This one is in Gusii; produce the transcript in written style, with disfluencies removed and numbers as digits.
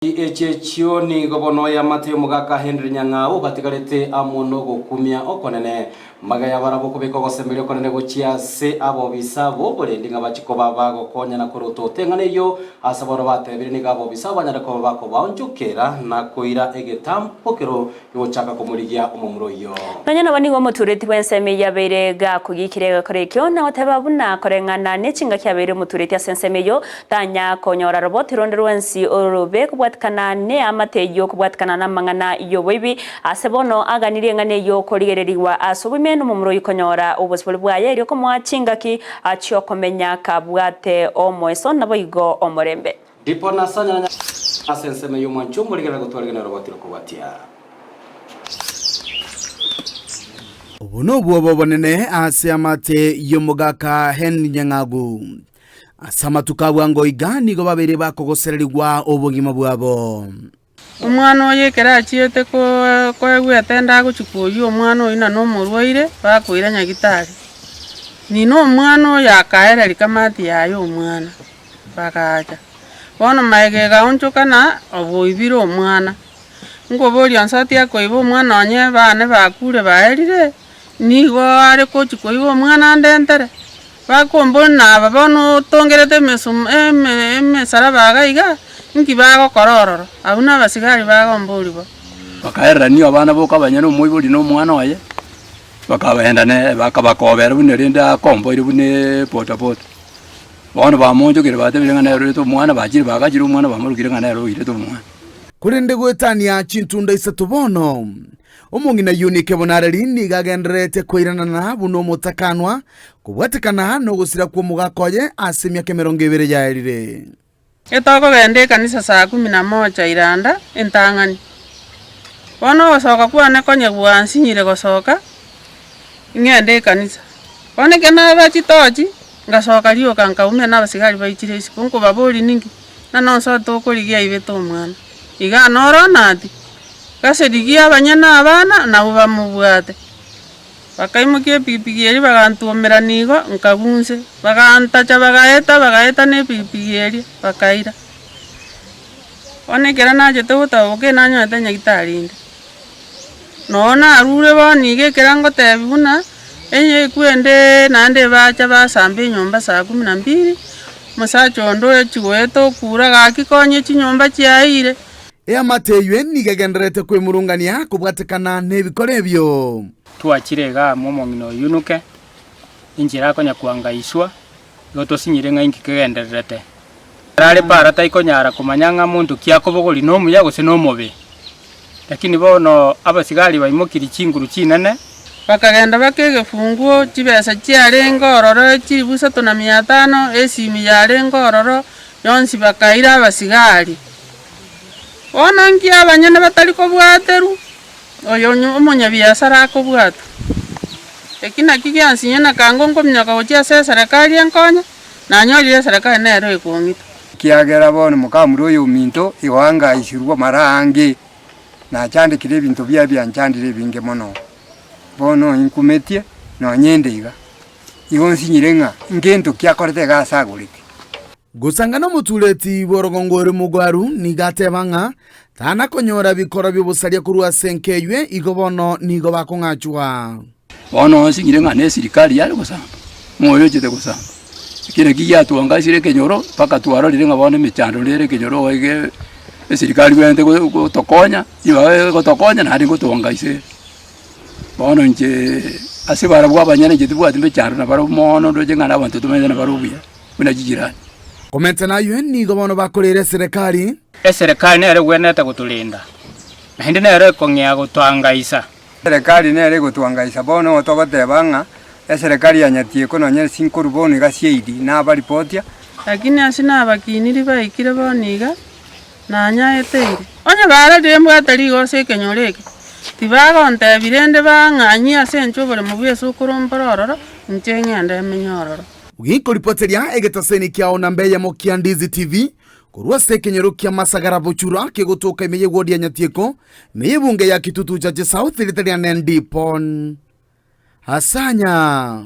Echi echio nigo bono eamate y'omogaka Henry Nyang'au batigarete amo nogokumia okonene. Magega barabwo kobeka ogosemeria okonene gochia ase abobisa b'oborendi ng'a bachie koba bagokonyana korotota eng'ana eyio, ase bono batebire nigo abobisa banyare koba bakobaonchokera na koira egetambokero Gochaka komorigia omomura oyio. Nonya nabo nigo omotureti bw'ensemo eyio abeire gakogikire egekora ekio, na goteba buna koreng'ana ne chingaki abeire omotureti ase ensemo eyio, tanya konyora roboti ronde rwensi orobe kobwatikana neamate eyio kobwatikana namang'ana y'oboibi. Ase bono aganirie eng'ana eyio korigererigwa ase oboime nomomura oyio konyora obosibore bwaye erio komoa chingaki chiokomenya kabwate omoeso naboigo omorembe. Ndipo nasanyana ase ensemo y'omwancho omorigera gotwarigana roboti rokobwatia. Obo nobwoba obonene ase amate y'omogaka Henry Nyang'agu. Ase amatuko a bwango iga nigo babeire bakogosererigwa obogima bwabo. Omwana oyo ekero achiete koegwa etenda agochia koyia omwana oyio na nomorwaire, bakoira nyagitari. Ng'ina omwana oyo akaereria kamati yaye omwana, bagacha. Bono magega egaonchoka na oboibire omwana. Nkoboria onsoti akoiba omwana onye bane bakure baerire, nigo are gochia koiba omwana andentere. Bakomboria naba bono otongerete emesumu eme emesaraba iga iga, inki bagokora ororo? Abwo nabasigari bagomboria bo. Bakaererania abana boka abanyene omoibori na omwana oye, bakabagenda nere bakabakobera buna rende akomboire buna ebodaboda. Bono bamoonchokire batebire ng'a nere oirete omwana, bachire bagachire omwana bamorokire ng'a nere oirete omwana. Korende goetania chintunda isato bono, Omong'ina Yunike Bonareri nigo agendererete koiranana buna omotakanwa, kobwatekana nogosira kw'omogaka oye ase emiaka 20 yaerire. Etokogenda ekanisa saa kumi na moja iranda entang'ani. Bono ogosoka kwane konye gwansinyire gosoka, ing'ende ekanisa. Bono ekero naba chitochi, ngasoka rioka nkaumia na abasigari baichire isiko, nkobaboria ninki, ng'a nonsi tokorigia aibete omwana. Igaa noro onati, Gose rigia abanyene abana, nabwo bamobwate. Bakaimokia epigipigi eria bagantuomerania igo, nkagwa inse. Bagantacha bagaeta bagaeta na epigipigi eria, bakaira. Bono ekero nachete gotaboka enanyorete nyagitari inde. Noo narure bono iga ekero ngotebiwa buna, enye ekwende naende bacha basamba enyomba saa kumi na mbili, omosacha onde ochia goeta okura gaki konya chinyomba chiaeire. Eamate eyio nigo egendererete kwemurungania kobwatekana nebikora ebio. Twachire igaa amo omong'ina oyo Yunuke, enchera akonya koangaiswa, igo tosinyire ng'a inki kegendererete. Ekero are para taikonyara komanya ng'a monto ki akobogoria nomuya gose nomobe. Lakini bono abasigari baimokirie chinguru chinene. Bakagenda baka egefunguo, chibesa chiarenge ororo chilifu isato na mia tano, esimi yarenge ororo, yonsi bakaira abasigari. Bono inki abanyene batari kobwaterwa? Oyo omonyabiasara akobwatwa. Eki nakio giansinyia na kango nkominyoka gochia ase eserekari enkonye, nanyorire eserekari nero ekong'ita. Ekiagera bono mokamura oyominto igo angaisirwe mara aange, nachandekire ebinto biaye bianchandire ebinge mono. Bono inkumetie nonye inde iga, igo nsinyire ng'a ngento ki akorete iga ase agorete. Gosangana omotureti bw'orogongo ore mogwaru nigo ateba ng'a tana konyora bikoro bi'obosaria korwa ase enka eywe, igo bono nigo bakong'achwa. Bono nsinyire ng'a nesirikari yare gosamba, ng'o oyo ochete gosamba. Ekio nakio giatwangasire ekenyoro mpaka twarorire ng'a bono emechando nere ekenyoro iga esirikari bwenerete gotokonya, ribaga egotokonya naende ngotwangaisa ere. Bono inche ase barabwo abanyene inche tibwati mechando nabarabwo mono ndoche ng'a nabanto tomenyete nabarabwo buya. buna chijirani. Komenta nayio nigo bono bakoreire eserekari. Eserekari nero egwenerete gotorinda, naende nero ekong'ea gotoangaisa. Eserekari nero egotwangaisa bono igo togoteba ng'a eserekari ya Nyatieko nonye sinkoru bono iga CID nabaripotia. Lakini ase nabakiniri baikire bono iga, nanyaeteire. Onye barorire mbwate rigoso ekenyoro eke, tibagontebia rende bang'anyie ase inche oboremo bw'esukuru mbore ororo, inche ng'ende menye ororo. Gikoripoteria egetaseni kiao namba eyemo kia Ndizi TV korwa ase ekenyoro kia Masagara Bochura kegotoka ime y'ewodi ya Nyatieko ime y'ebunge ya Kitutu Chache South rita riane Ndipon Asanya.